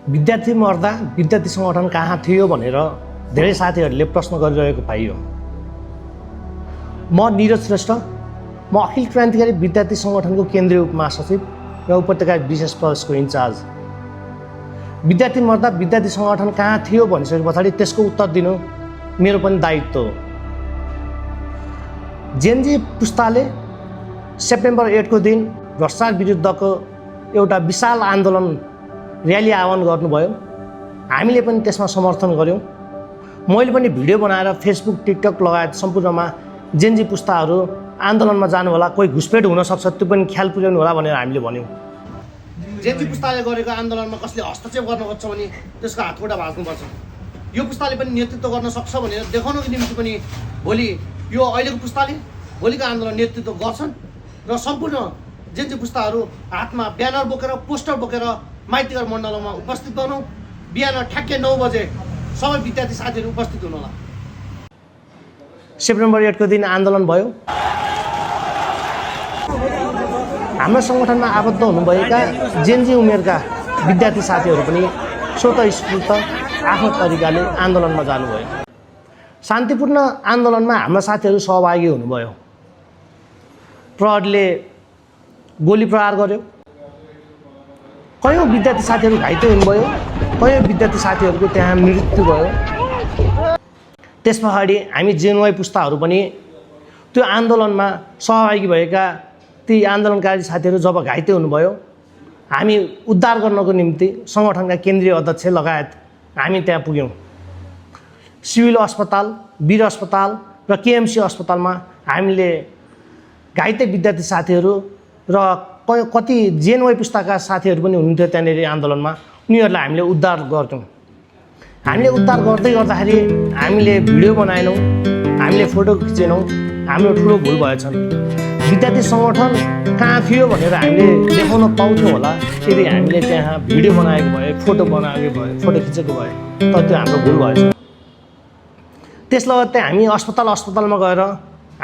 विद्यार्थी मर्दा विद्यार्थी सङ्गठन कहाँ थियो भनेर धेरै साथीहरूले प्रश्न गरिरहेको पाइयो। म निरज श्रेष्ठ, म अखिल क्रान्तिकारी विद्यार्थी सङ्गठनको केन्द्रीय उपमहासचिव र उपत्यका विशेष प्रदेशको इन्चार्ज। विद्यार्थी मर्दा विद्यार्थी सङ्गठन कहाँ थियो भनिसके पछाडि त्यसको उत्तर दिनु मेरो पनि दायित्व हो। जेनजी पुस्ताले सेप्टेम्बर 8 को दिन भ्रष्टाचार विरुद्धको एउटा विशाल आन्दोलन र्याली आह्वान गर्नुभयो। हामीले पनि त्यसमा समर्थन गऱ्यौँ। मैले पनि भिडियो बनाएर फेसबुक, टिकटक लगायत सम्पूर्णमा जेनजी पुस्ताहरू आन्दोलनमा जानु होला, कोही घुसपेट हुनसक्छ, त्यो पनि ख्याल पुर्याउनु होला भनेर हामीले भन्यौँ। जेनजी पुस्ताले गरेको आन्दोलनमा कसले हस्तक्षेप गर्न खोज्छ भने त्यसको हातखुट्टा भाँच्नुपर्छ। यो पुस्ताले पनि नेतृत्व गर्न सक्छ भनेर देखाउनको निम्ति पनि भोलि यो अहिलेको पुस्ताले भोलिको आन्दोलन नेतृत्व गर्छन् र सम्पूर्ण जेनजी पुस्ताहरू हातमा ब्यानर बोकेर, पोस्टर बोकेर माइतीघर मण्डलमा उपस्थित बनौँ। बिहान ठ्याक्कै 9 बजे सबै विद्यार्थी साथीहरू उपस्थित हुनुहोला। सेप्टेम्बर 8 को दिन आन्दोलन भयो। हाम्रो सङ्गठनमा आबद्ध हुनुभएका जेनजी उमेरका विद्यार्थी साथीहरू पनि स्वतःस्फूर्त आफ्नो तरिकाले आन्दोलनमा जानुभयो। शान्तिपूर्ण आन्दोलनमा हाम्रा साथीहरू सहभागी हुनुभयो। प्रहरीले गोली प्रहार गर्यो। कयौँ विद्यार्थी साथीहरू घाइते हुनुभयो। कयौँ विद्यार्थी साथीहरूको त्यहाँ मृत्यु भयो। त्यस पछाडि हामी जेनवाई पुस्ताहरू पनि त्यो आन्दोलनमा सहभागी भएका ती आन्दोलनकारी साथीहरू जब घाइते हुनुभयो, हामी उद्धार गर्नको निम्ति सङ्गठनका केन्द्रीय अध्यक्ष लगायत हामी त्यहाँ पुग्यौँ। सिभिल अस्पताल, वीर अस्पताल र केएमसी अस्पतालमा हामीले घाइते विद्यार्थी साथीहरू र कति जेनवाई पुस्ताका साथीहरू पनि हुनुहुन्थ्यो त्यहाँनिर आन्दोलनमा, उनीहरूलाई हामीले उद्धार गर्थ्यौँ। हामीले उद्धार गर्दै गर्दाखेरि हामीले भिडियो बनाएनौँ, हामीले फोटो खिचेनौँ। हाम्रो ठुलो भुल भएछ। विद्यार्थी सङ्गठन कहाँ थियो भनेर हामीले देखाउन पाउँथ्यौँ होला यदि हामीले त्यहाँ भिडियो बनाएको भए, फोटो बनाएको भए, फोटो खिचेको भए, तर त्यो हाम्रो भुल भएछ। त्यस लगत्तै हामी अस्पतालमा गएर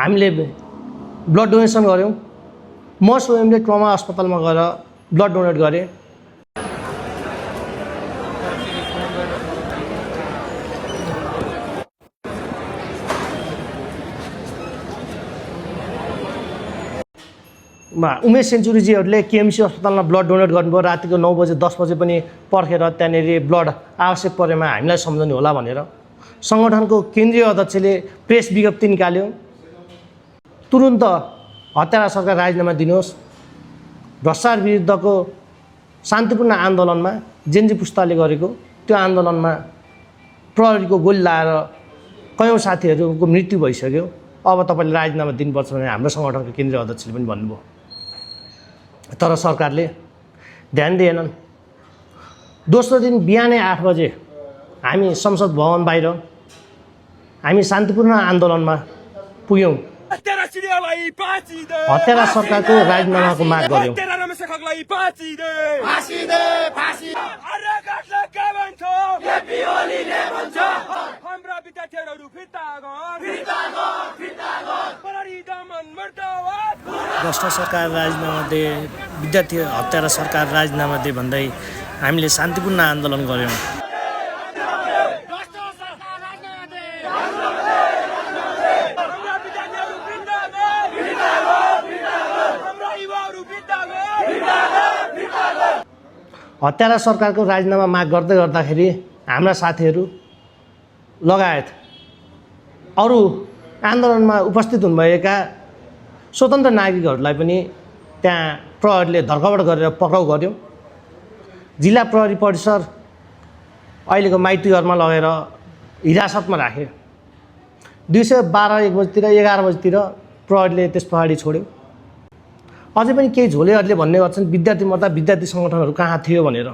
हामीले ब्लड डोनेसन गऱ्यौँ। म स्वयंले ट्रमा अस्पतालमा गएर ब्लड डोनेट गरेँ। उमेश सेन्चुरीजीहरूले केएमसी अस्पतालमा ब्लड डोनेट गर्नुभयो। रातिको 9 बजे 10 बजे पनि पर्खेर त्यहाँनिर ब्लड आवश्यक परेमा हामीलाई सम्झनु होला भनेर सङ्गठनको केन्द्रीय अध्यक्षले प्रेस विज्ञप्ति निकाल्यो। तुरुन्त हत्यारा सरकार राजीनामा दिनुहोस्। भ्रष्टाचार विरुद्धको शान्तिपूर्ण आन्दोलनमा जेनजी पुस्ताले गरेको त्यो आन्दोलनमा प्रहरीको गोली लाएर कयौँ साथीहरूको मृत्यु भइसक्यो। अब तपाईँले राजीनामा दिनुपर्छ भनेर हाम्रो सङ्गठनको केन्द्रीय अध्यक्षले पनि भन्नुभयो। तर सरकारले ध्यान दिएनन्। दोस्रो दिन बिहानै 8 बजे हामी संसद भवन बाहिर हामी शान्तिपूर्ण आन्दोलनमा पुग्यौँ। हत्यारा सरकारको राजीनामाको माग गर्यौँ। भ्रष्ट सरकार राजीनामा दे, विद्यार्थी हत्यारा सरकार राजीनामा दे भन्दै हामीले शान्तिपूर्ण आन्दोलन गऱ्यौँ। हत्यारा सरकारको राजीनामा माग गर्दै गर्दाखेरि हाम्रा साथीहरू लगायत अरू आन्दोलनमा उपस्थित हुनुभएका स्वतन्त्र नागरिकहरूलाई पनि त्यहाँ प्रहरीले धरपकड गरेर पक्राउ गर्यो। जिल्ला प्रहरी परिसर अहिलेको माइतीघरमा लगेर हिरासतमा राखे। 212 1 बजीतिर 11 बजीतिर प्रहरीले त्यस पछाडि छोड्यो। अझै पनि केही झोलेहरूले भन्ने गर्छन् विद्यार्थी मर्दा विद्यार्थी सङ्गठनहरू कहाँ थियो भनेर।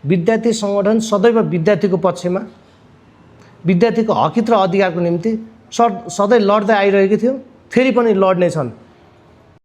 विद्यार्थी सङ्गठन सदैव विद्यार्थीको पक्षमा, विद्यार्थीको हकित र अधिकारको निम्ति सधैँ लड्दै आइरहेको थियो, फेरि पनि लड्ने छन्।